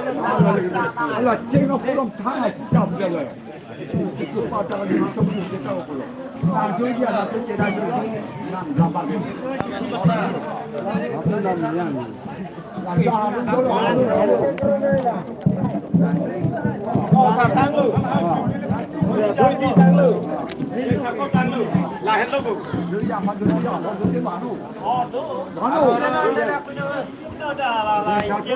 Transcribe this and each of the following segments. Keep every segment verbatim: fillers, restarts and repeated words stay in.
Ala ceng aku lam thang ai sejam dia le. Itu patah lima puluh kita aku lo. Nah, tu dia, nah, tu dia, nah, tu dia. Nah, gampang dia. Apa namanya? Nah, dia, nah, tu dia. Oh, tang lu. Doi di tang lu. Di tang ko tang lu. Lahen lo bu. Doi ya, ma doi ya, ma doi ya, ma doi. Oh, tu. Ma doi. Ada, ada, ada.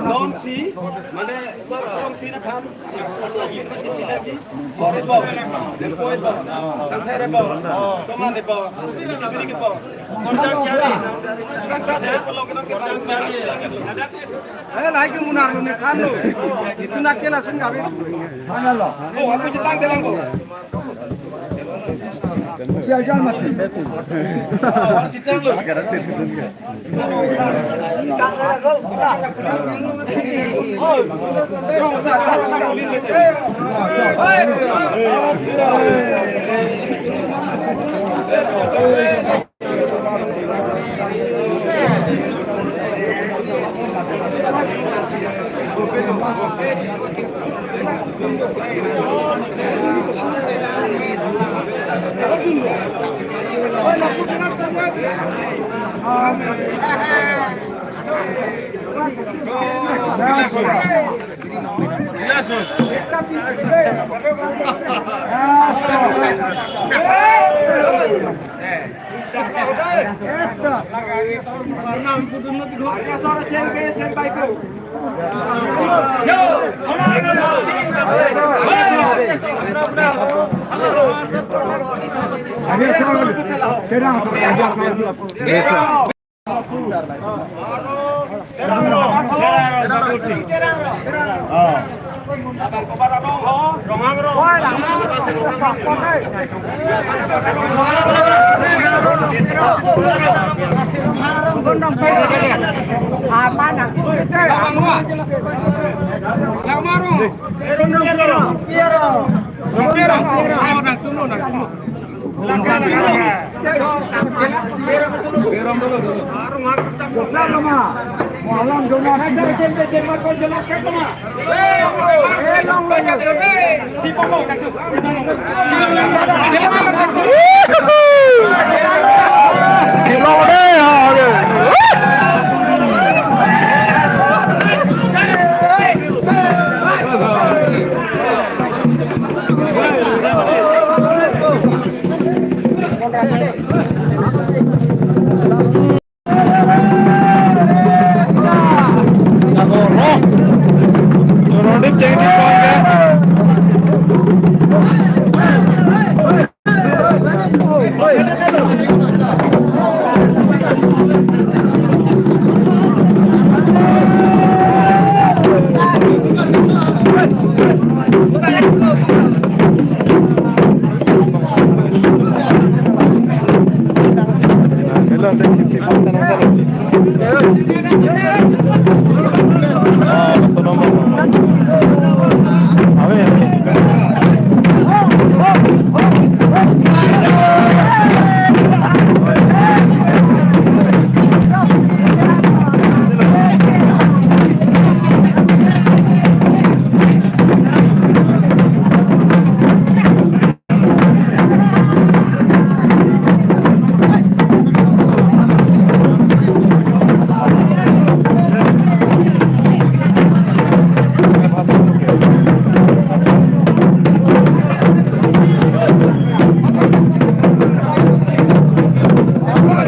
Non si, mane, non si na tham. Ore bo, ore bo, sangthai re bo, toman re bo, biri ke bo. Korjang kiari. Korjang kiari. Eh, lahai ke munar lo ne than lo. Itu nak ke langsung kami. Than lo. Oh, aku cetang telang ko. Dia jangan mati. Oh, cetang lo.